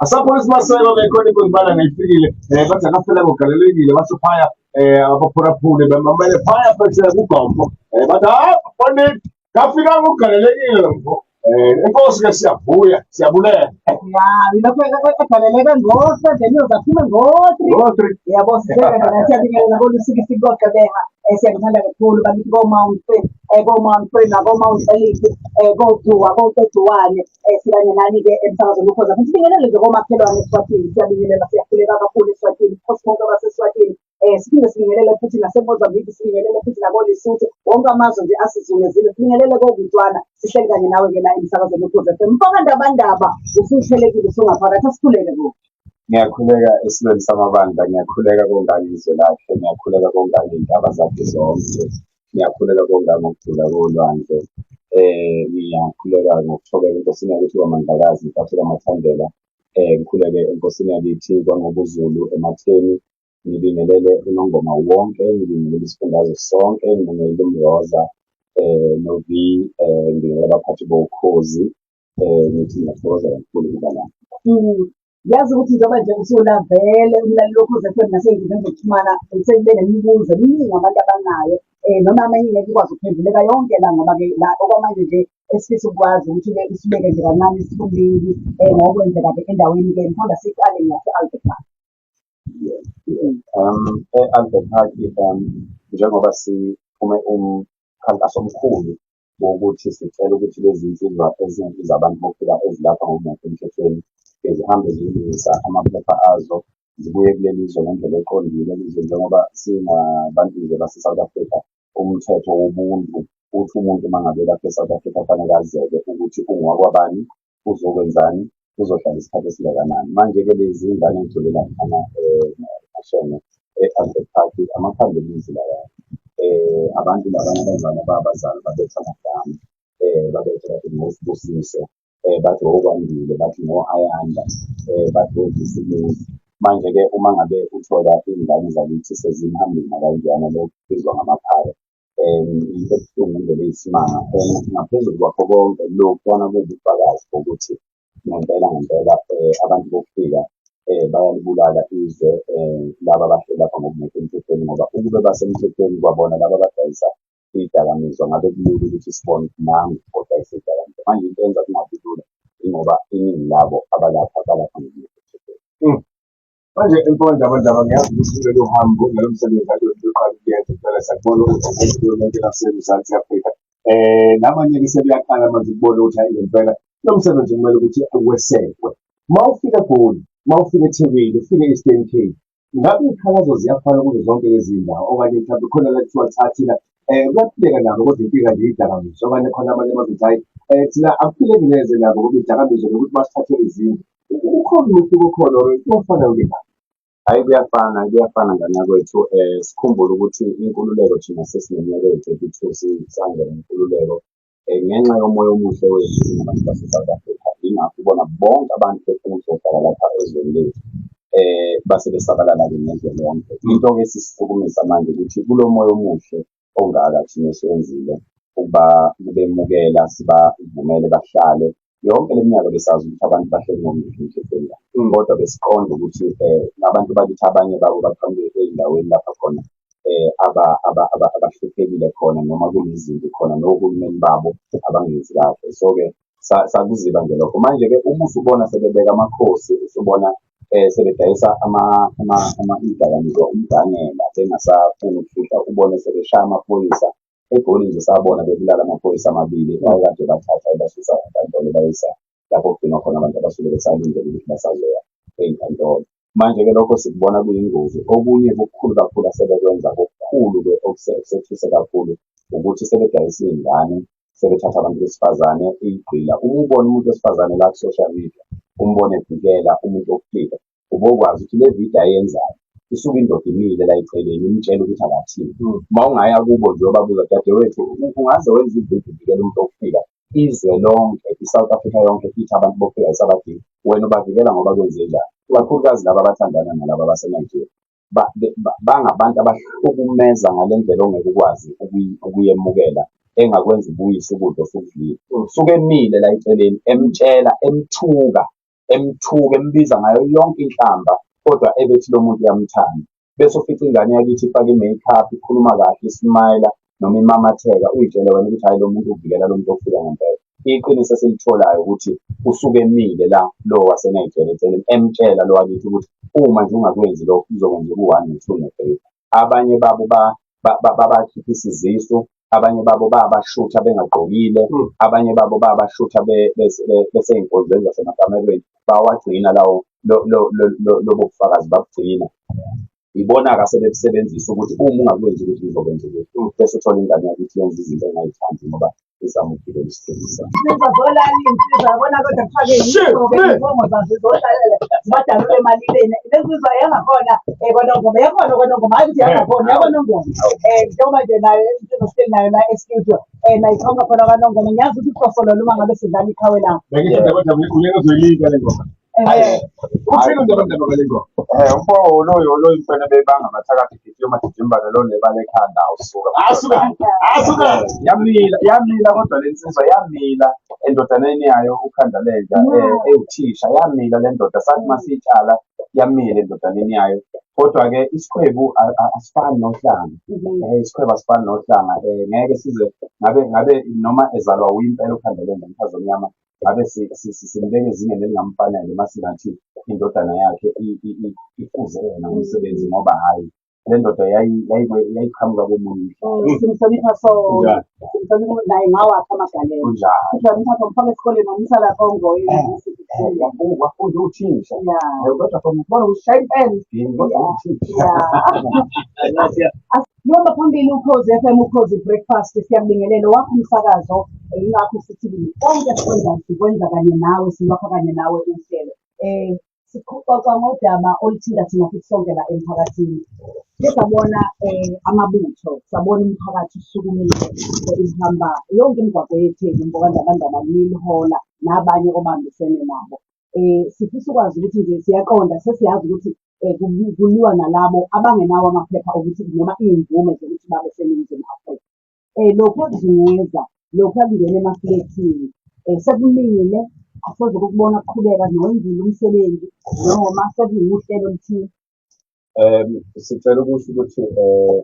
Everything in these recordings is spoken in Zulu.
Asapholisa Maseko-ke khona inkunzi ngeyifikile bathi akafela ngogalelekile basho phaya abaphulaphuli bemamele phaya phesheya kugombo bathi hayi mfondini kafika ngogalelekile lo mfo. Enkosi-ke siyavuya siyabulela. Ya, yilokho egaleleke ngo-7 uzaphume ngo-3. Ngo-3. Yabo sibheka siyabingelela kolusikisiki koGqeberha. Siyakuthanda kakhulu bakithi ko-Mount Frere, ko-Mount Frere nako-Mount Elif, koDuwa, koCeduwane, sikanye nani-ke emsakazweni Ukhozi. Futhi sibingelele nje komakhelwane eSwatini, siyabingelela, siyakhuleka kakhulu eSwatini, Nkosi bonke abaseSwatini. Siphinde sibingelele futhi naseMozambique, sibingelele futhi nakoLesotho, wonke amazwe nje asizungezile, sibingelele koBotswana, sihleli kanye nawe-ke la emsakazweni Ukhozi FM. Mfoka Ndabandaba, usuthelekile usungaphakathi, asikhuleke kuwe. Ngiyakhuleka esilweni samabandla, ngiyakhuleka kongangizwe lakhe, ngiyakhuleka kongangiy'ndaba zakhe zonke, ngiyakhuleka kongangokujula kolwandle. Ngiyakhuleka ngokuthobeka enkosini yakithi kwaMandlakazi, Mfati kaMathandela. Ngikhuleke enkosini yakithi kwaNgobuzulu eMatheni, ngibingelele uNongoma wonke, ngibingelele isifundazwe sonke, ngibingelele uMroza no-V, ngibingelele abaphathi bokhozi. Ngithi ngiyathokoza kakhulu ukuba la. Yazi ukuthi njengoba nje usula vele umlaleli woKhozi FM nasey'nkundleni zokuxhumana sekube nemibuzo eminingi abantu abanayo noma amanye ngeke ikwazi ukuphenduleka yonke la ngoba-ke la okwamanje nje esifisa ukwazi ukuthi-ke isibeke nje kancane sikuleli ngokwenzeka-ke endaweni-ke mhlawumbe siqale ngase-Albert Park. E-Albert Park njengoba siphume umkhankaso omkhulu wokuthi sicela ukuthi lezi nsizwa ezabantu bokufika ezilapha ngokungekho emthethweni zihambe ziyolungisa amaphepha azo zibuye kuleli zwe ngendlela eqondile izwe njengoba singabantu nje base-South Africa umthetho wobuntu uthi umuntu uma ngabe lapha e-South Africa kufanele azeke ukuthi ungowakwabani uzokwenzani uzohlala isikhathi esingakanani. Manje-ke lezi ngane ey'gcwele laphana eMashenge e-Albert Park amakhambi emizi laya. Abantu labana abazali ababazali babetha amagama babetha bathi ngoSibusiso bathi oKwandile bathi ngo-Ayanda bathi oVusimuzi. Manje-ke uma ngabe uthola iy'ngane zakithi sezimhambile nakanjena lokhu kubizwa ngamaphara into ebuhlungu ngendlela eyisimanga and ngaphezulu kwakho konke lokhuyana kuwubufakazi bokuthi ngempela ngempela abantu bokufika bayalibulala izwe laba abahleli lapha ngokungekho emthethweni ngoba ukube basemthethweni kwabona laba abadayisa iy'dakamizwa ngabe kulula ukuthi sibone ukuthi nangu odayisa iy'dakamizwa. Manje into eyenza kungabi lula ingoba iningi labo abalapha balapha ngokungekho emthethweni. Manje mfo Ndabandaba ngiyazi ukuthi kulolu hambo nalo msebenzi ade uqala ukuyenza impela siyakubona ukuthi kulo lonke laseMzansi Afrika. Nabanye-ke sebeyaqala manje ukubona ukuthi hhayi ngempela lo msebenzi kumele ukuthi wesekwe. Uma ufika eGoli, uma ufika eThekwini, ufike e-Eastern Cape, ngabe iy'khalazo ziyafana kuzo zonke lezi ndawo okanye mhlawumbe khona la kuthiwa cha thina kuyaphileka nabo kodwa inkinga nje idakamizwa okanye khona abanye abazothi hhayi thina akuphileki neze nabo ngoba idakamizwa nokuthi basithathele izindlu. Ukhona umehluko okhona or kuyafana yonke indawo? Hhayi kuyafana, kuyafana ngane yakwethu. Sikhumbule ukuthi inkululeko thina sesineminyaka ewu-32 sisangena inkululeko. Ngenxa yomoya omuhle wethu singabantu base-South Africa, yingakho ubona bonke abantu befuna ukuzohlala lapha ezweni lethu. Base besabalala-ke nezwe lonke. Into-ke esisisukumisa manje ukuthi kulo moya omuhle ongaka thina esiwenzile ukuba kubemukela sibavumele bahlale yonke le minyaka besazi ukuthi abantu bahleli ngokungekho emthethweni la kodwa besiqonda ukuthi abantu bakithi abanye babo baqhamuke ey'ndaweni lapha khona abahluphekile khona noma kunezinto khona nohulumeni babo abangenzi kahle. So-ke sakuziba nje lokho. Manje-ke uma usubona sebebeka amakhosi, usubona sebedayisa iy'dakamizwa umgangela bengasafuni ukufihla, ubone sebeshaya amaphoyisa. EGoli nje sabona bebulala amaphoyisa amabili ayekade bathatha ebasusa enkantolo bayisa lapho kugcinwa khona abantu abasuke besalindele ukuthi basazoya ey'nkantolo. Manje-ke lokho sikubona kuyingozi. Okunye okukhulu kakhulu asebekwenza okukhulu-ke okusethuse kakhulu ukuthi sebedayisa iy'ngane, sebethatha abantu besifazane iy'gqila. Uma ubona umuntu wesifazane la ku-social media, umbone evikela umuntu wokufika, ubokwazi ukuthi le video ayenzayo isuke indoda imile la eceleni imtshela ukuthi akathini. Uma ungaya kubo nje uyobabuza, dadewethu ungaze wenze ividiyo uvikela umuntu wokufika, izwe lonke, i-South Africa yonke ithi abantu bokufika isabadingi, wena ubavikela ngoba kwenzenjani? Ikakhulukazi laba abathandana nalaba abaseNigeria. Bangabantu abahlukumeza ngale ndlela ongeke ukwazi ukuyemukela engakwenza ubuyise ukudla osukudlile. Usuke emile la eceleni emtshela, emthuka, Emthuka embiza ngayo yonke inhlamba kodwa ebethi lo muntu uyamthanda. Bese ufica ingane yakithi ifake i-makeup, ikhuluma kahle, ismayila noma imamatheka, uyitshele wena ukuthi hhayi lo muntu uvikela lo muntu ofika ngempela. Iqiniso esilitholayo ukuthi usuke emile la lo waseNigeria eceleni emtshela lo wakithi ukuthi uma nje ungakwenzi lokhu kuzokwenzeka u-one no-two no-three. Abanye babo babakhiphisa izisu, abanye babo babashutha bengagqokile, abanye babo babashutha besey'nkonzweni zasemakamerweni, bawagcina lawo lobo bufakazi babugcina. Ibona-ke asebebusebenzisa ukuthi uma ungakwenzi ukuthi uzokwenza ukuthi bese uthola ingane yakithi yenza izinto engayithandi ngoba izama ukugibela isithunzi sayo. Insizwa zolala iy'nsizwa yabona kodwa kuthiwa-ke yizonke iy'bongo zazo zodlalela zibadalule emalibeni. Le nsizwa yangakhona kwaNongoma, yakhona kwaNongoma, hhayi ukuthi yangakhona, yakwaNongoma. Njengoba nje nayo insizwa sihleli nayo la e-studio, nayo iqhamuka khona kwaNongoma. Ngiyazi ukuthi ucosololo uma ngabe sidlala iqhawe lakho. Bengithi ndaba ndaba uyena ozoyilika le ngoma. Uthini undaba ndaba ngale ngoma? Umfo loyo loyo mfana bebanga abathakathi gijima gijimbane lo nebala ekhanda awusuka. Asuka. Asuka. Yamila yamila kodwa le nsizwa yamila endodaneni yayo ukhanda lenja ewuthisha yamila le ndoda sathi masitshala yamila endodaneni yayo. Kodwa ke isikhwebu asifani nohlanga. Isikhwebu asifani nohlanga. Ngeke size ngabe ngabe noma ezalwa uyimpela ukhanda lenja mfazi omnyama ngabe simbeke ezingeni elingamfanele uma singathi indodana yakhe ifuze yena ngomsebenzi ngoba hhayi le ndoda yayiqhamuka komunye umhlaba. Simhlonipha sonke, simhlonipha naye ngawakhe amagalelo. Kunjalo. Futhi wamthatha wamfaka esikoleni wamisa lapho ongoye. Wafunda uthisha. Yeah. Kodwa khona ukubona ukuthi shaya impela isidingo kodwa uthisha. Yeah. Luhamba phambili Ukhozi FM, Ukhozi Breakfast, siyakubingelela wakho umsakazo, yingakho sithi konke esikwenzayo sikwenza kanye nawe, silwakha kanye nawe uhlelo. Sixoxa ngodaba oluthinta thina futhi sonke la emphakathini. Sike sabona amabutho, sabona umphakathi usukumile uhamba yonke imigwaqo yeTheku, uMbokandabandaba, nilihola nabanye obambisene nabo. Sifisa ukwazi ukuthi nje siyaqonda sesiyazi ukuthi kuliwa nalabo abangenawo amaphepha okuthi noma iy'mvume zokuthi babe seNingizimu Afrika. Lokhu kuzungeza, lokhu kungena emaflethini sekumile asoze ukubona kuqhubeka nowenzile umsebenzi noma sekuwuhlelo oluthile. Sicela ukusho ukuthi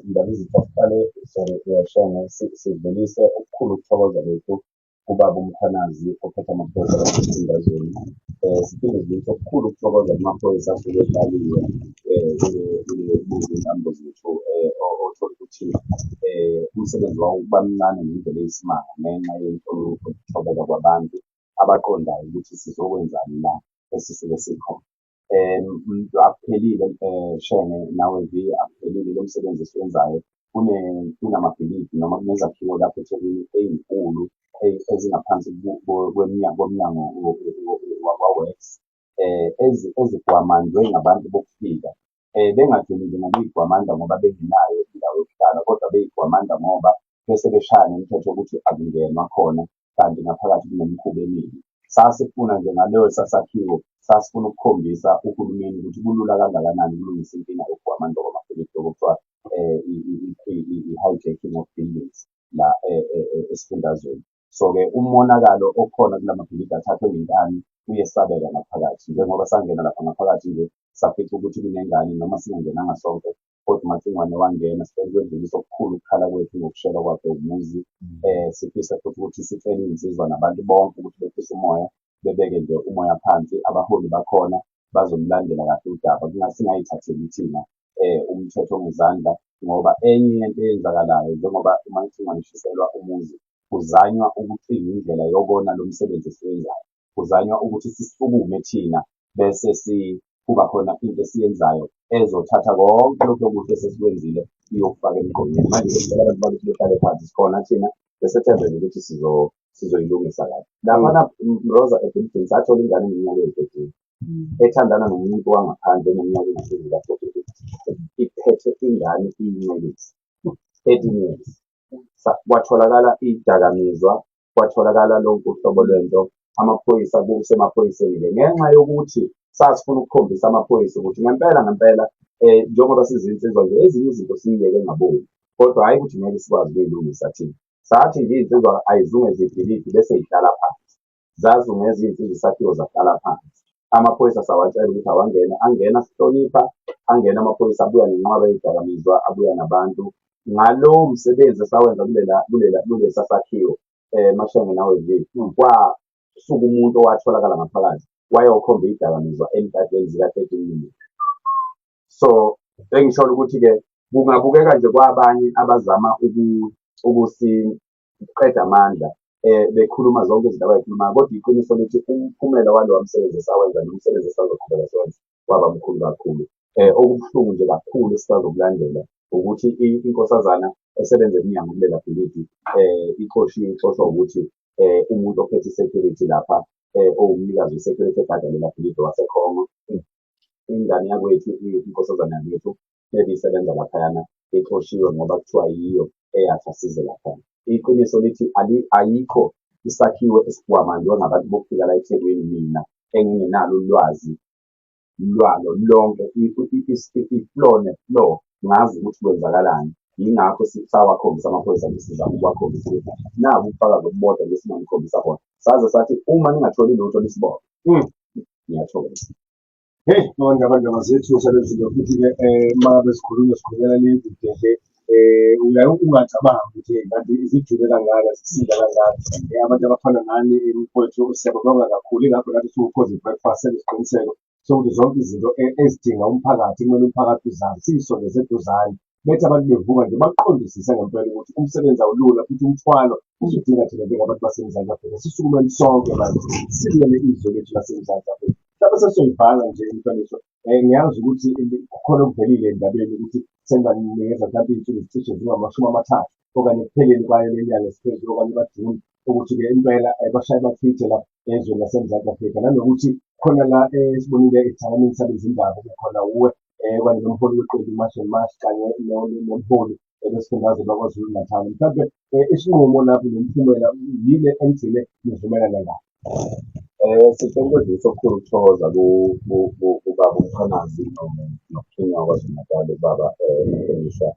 Ndabezitha siqale sorry Shenge sidlulise okukhulu ukuthokoza kwethu kubaba uMkhwanazi ophethe amaphoyisa esifundazweni. Siphinde sidlulise okukhulu ukuthokoza kumaphoyisa asuke ebaliwe kulezintambo zethu othola ukuthi umsebenzi wawo uba mncane ngendlela eyisimanga ngenxa yenhlonipho nokuthobeka kwabantu abaqondayo ukuthi sizokwenzani la esisuke sikhona. Akuphelile Shenge nawe V, akuphelile lo msebenzi esiwenzayo. Kunamabhilidi noma kunezakhiwo lapho eThekwini ey'nkulu ezingaphansi komnyango wakwa-Works ezigwamandwe ngabantu bokufika. Bengagcini nje ngokuyigwamanda ngoba bengenayo indawo yokuhlala kodwa beyigwamanda ngoba bese beshaya nemithetho yokuthi akungenwa khona kanti ngaphakathi kunemikhuba emibi. Sasifuna nje ngaleyo sasakhiwo sasifuna ukukhombisa uhulumeni ukuthi kulula kangakanani ukulungisa inkinga yokugwamandwa kwamabhilidi okuthiwa i-hijacking of buildings la esifundazweni. So-ke umonakalo okhona kula mabhilidi athathwe ngenkani uyesabeka ngaphakathi njengoba sangena lapha ngaphakathi nje safica ukuthi kunengane noma singangenanga sonke kodwa uMacingwane wangena. Sicela ukwedlulisa okukhulu ukukhala kwethu ngokushelwa kwakhe umuzi. Sifisa futhi ukuthi sicele iy'nsizwa nabantu bonke ukuthi behlise umoya, bebeke nje umoya phansi, abaholi bakhona bazolulandela kahle udaba, singayithatheli thina umthetho ngezandla ngoba enye yento eyenzakalayo njengoba uMacingwane eshiselwa umuzi, kuzanywa ukucinga indlela yokona lo msebenzi esiwenzayo. Kuzanywa ukuthi sisukume thina bese kuba khona into esiyenzayo ezothatha konke lokhu okuhle esesikwenzile iyokufaka emgqonyeni. Manje sicela abantu bakithi behlale phansi, sikhona thina besethembele ukuthi sizoyilungisa kahle. Laphana Mroza ebhilidini sathola ingane eneminyaka ewu-13 ethandana nomuntu wangaphandle eneminyaka engaphezulu ka-42, iphethe ingane iyincelisa, 13 years. Kwatholakala idakamizwa, kwatholakala lonke uhlobo lwento. Amaphoyisa kusemaphoyiseni-ke ngenxa yokuthi sasifuna ukukhombisa amaphoyisa ukuthi ngempela ngempela njengoba sizinsizwa nje ezinye izinto siyiyeke ngabomu kodwa hhayi ukuthi ngeke sikwazi ukuyilungisa thina. Sathi nje iy'nsizwa ayizungeze ibhilidi bese yihlala phansi. Zazungeza iy'nsizwa isakhiwo zahlala phansi. Amaphoyisa sawatshela ukuthi awangene, angena sihlonipha, angena amaphoyisa abuya nenqwaba yezidakamizwa, abuya nabantu. Ngalowo msebenzi esawenza kulela kulela kulesa sakhiwo Mashenge nawe V, kwasuka umuntu owatholakala ngaphakathi wayokhomba izidakamizwa emtateni zika-13 million. So engisholo ukuthi-ke kungabukeka nje kwabanye abazama ukusiqeda amandla bekhuluma zonke izinto abayikhulumayo, kodwa iqiniso lithi umphumela walowa msebenzi esawenza nomsebenzi esazoqhubeka siwenza waba mkhulu kakhulu. Okubuhlungu nje kakhulu esisazokulandela ukuthi inkosazana esebenza emnyango kulela bhilidi ixoshiwe, ixoshwa ukuthi umuntu ophethe i-security lapha owumnikazi we-security egada lela bhilidi waseKhongo, ingane yakwethu, inkosazana yakwethu ebisebenza laphayana ixoshiwe ngoba kuthiwa yiyo eyathi asize laphaya. Iqiniso lithi ayikho isakhiwo esigwamandwe ngabantu bokufika la eThekwini mina engingenalo ulwazi lwalo lonke i-floor ne-floor, ngazi ukuthi kwenzakalani. Yingakho sawakhombisa amaphoyisa nje sizama ukuwakhombisa ukuthi nabu ubufakazi obubodwa nje esinganikhombisa bona. Saze sathi uma ningatholi lutho nisibophe. Ngiyathokoza. Hey, nondaba ndaba zethu salezinto futhi-ke uma ngabe sikhuluma sikhulumela le kude nje uyaye ungacabangi ukuthi kanti zijule kangaka zisinda kangaka. Abantu abafana nani mfowethu siyababonga kakhulu, ingakho nathi siwukhozi breakfast senesiqiniseko sokuthi zonke izinto ezidinga umphakathi kumele umphakathi uzazi siyisondeze eduzane. Bethi abantu bevuka nje baqondisise ngempela ukuthi umsebenzi awulula futhi umthwalo usudinga thina njengabantu baseMzansi Afrika sisukumele sonke manje silwele izwe lethu laseMzansi Afrika. Mhlawumbe sesizoyivala nje imfaniso. Ngiyazi ukuthi kukhona okuvelile endabeni ukuthi senibanikeza mhlawumbe iy'nsuku zicishe zingamashumi 30 okanye ekupheleni kwayo le nyanga esiphezulu okanye bajuni ukuthi-ke impela bashaye bachithe lapha ezweni laseMzansi Afrika. Nanokuthi khona la esibonile esithangamini sabezindaba kukhona wuwe kanye nomholi weqembu iMarch and March kanye nomholi wesifundazwe baKwaZulu Natal. Mhlawumbe isinqumo lapho nomphumela yile enigcine nivumelana ngayo. Sicela ukwedlulisa okukhulu ukuthokoza kubaba uMkhwanazi noKing waKwaZulu Natal, ubaba umhlonishwa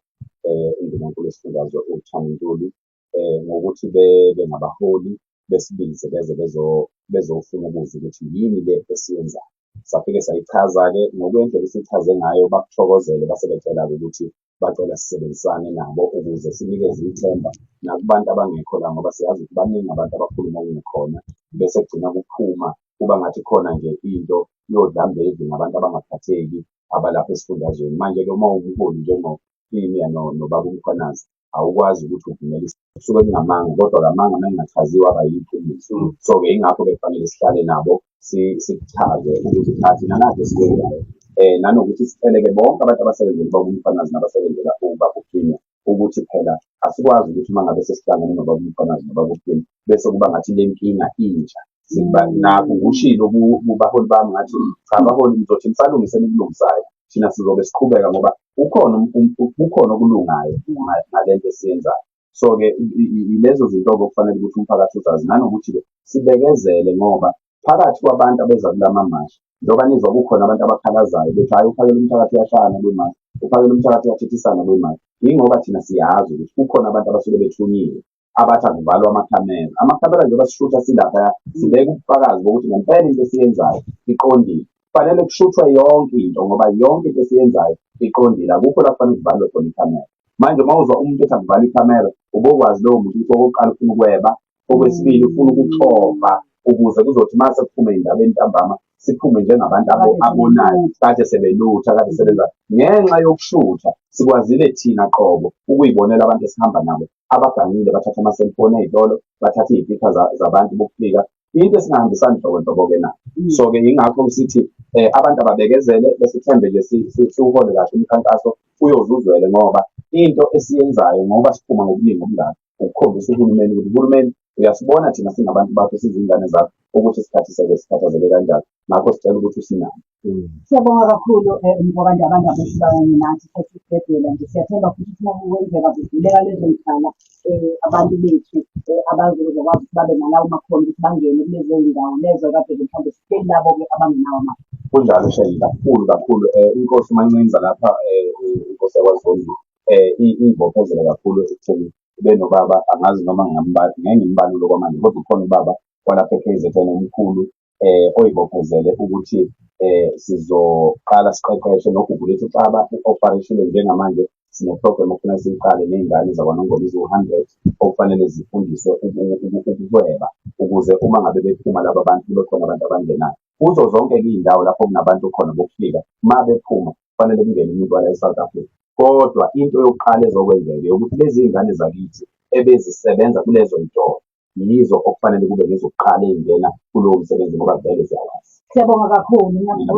uNdunankulu wesifundazwe uThami Ntuli ngokuthi bebe ngabaholi besibize beze bezofuna ukuzwa ukuthi yini le esiyenzayo. Safike sayichaza-ke ngokwendlela esiyichaze ngayo, bakuthokozele base becela-ke ukuthi bacela sisebenzisane nabo ukuze sinikeze ithemba nakubantu abangekho la, ngoba siyazi ukuthi baningi abantu abakhuluma okungekhona bese kugcina kuphuma kuba ngathi khona nje into yodlambevu ngabantu abangaphatheki abalapha esifundazweni. Manje-ke uma uwumholi njengoPremier nobaba uMkhwanazi, awukwazi ukuthi uvumele kusuke kungamanga, kodwa lamanga uma engachaziwe aba yiqiniso. So-ke yingakho bekufanele sihlale nabo sikuchaze ukuthi cha thina nakho esikwenzayo. Nanokuthi sicele-ke bonke abantu abasebenzela ubaba uMkhwanazi nabasebenzela ubaba uPremier ukuthi phela asikwazi ukuthi uma ngabe sesihlangene nobaba uMkhwanazi nobaba uPremier bese kuba ngathi le nkinga intsha. Nakho ngikushilo kubaholi bami ngathi cha baholi nizothi nisalungise enikulungisayo, thina sizobe siqhubeka ngoba kukhona kukhona okulungayo ngale nto esiyenzayo. So-ke ilezo zinto-ke okufanele ukuthi umphakathi uzazi, nanokuthi-ke sibekezele ngoba phakathi kwabantu abeza kulama mashi, njengoba nizwa kukhona abantu abakhalazayo bethi hhayi uphakela umphakathi uyashayana kwimashi, uphakela umphakathi uyathethisana kwimashi. Yingoba thina siyazi ukuthi kukhona abantu abasuke bethunyiwe abathi akuvalwe amakhamera. Amakhamera njengoba sishutha silaphaya sibeka ubufakazi bokuthi ngempela into esiyenzayo iqondile. Kufanele kushuthwe yonke into ngoba yonke into esiyenzayo iqondile, akukho la kufanele kuvalwe khona ikhamera. Manje uma uzwa umuntu ethi akuvalwe ikhamera, ubokwazi lowo muntu ukuthi okokuqala ufuna ukweba, okwesibili ufuna ukuxova ukuze kuzothi uma sekuphume indaba entambama siphume njengabantu abonayo kade sebelutha kade sebenza. Ngenxa yokushutha sikwazile thina qobo ukuyibonela abantu esihamba nabo abagangile, bathatha ama-cellphone ey'tolo, bathatha iy'pikha zabantu bokufika, into esingahambisani nhlobo nhlobo-ke nayo. So-ke yingakho sithi abantu ababekezele besithembe nje siwuhole kahle umkhankaso uyozuzwele, ngoba into esiyenzayo ngoba siphuma ngobuningi obungaka ukukhombisa uhulumeni ukuthi uhulumeni uyasibona thina singabantu bakho sizingane zakho ukuthi isikhathi seke sikhathazeke kanjani, ngakho sicela ukuthi usinake. Siyabonga kakhulu mfokaNdabandaba esibanganye nathi sesibhedlela nje, siyathemba futhi ukuthi uma kwenzeka kuvuleka lezo y'khala abantu bethu abazokwazi ukuthi babe nalawo makhono ukuthi bangene kulezo y'ndawo lezo kade-ke mhlawumbe sihleli labo-ke abangenawo amakhono. Kunjalo Shenge, kakhulu kakhulu. Inkosi uMancinza lapha inkosi yakwaZondi iyibophezele kakhulu ekutheni benobaba, angazi noma ngeke ngimbalule kwamanje, kodwa ukhona ubaba walapha e-KZN omkhulu. Oyibophezele ukuthi sizoqala siqeqeshe noGugulethu Xaba u-operation njengamanje. Sine-program okufanele siyiqale ney'ngane zakwaNongoma eziwu-100 okufanele zifundiswe ukuhweba ukuze uma ngabe bephuma laba bantu kube khona abantu abangenayo. Kuzo zonke-ke iy'ndawo lapho kunabantu khona bokufika, uma bephuma kufanele kungene umuntu wala e-South Africa. Kodwa into yokuqala ezokwenzeka eyokuthi lezi iy'ngane zakithi ebezisebenza kulezo y'tolo yizo okufanele kube ngezokuqala ey'ngena kulowo msebenzi ngoba vele ziyawazi. Siyabonga kakhulu. Ngiyakuvuma.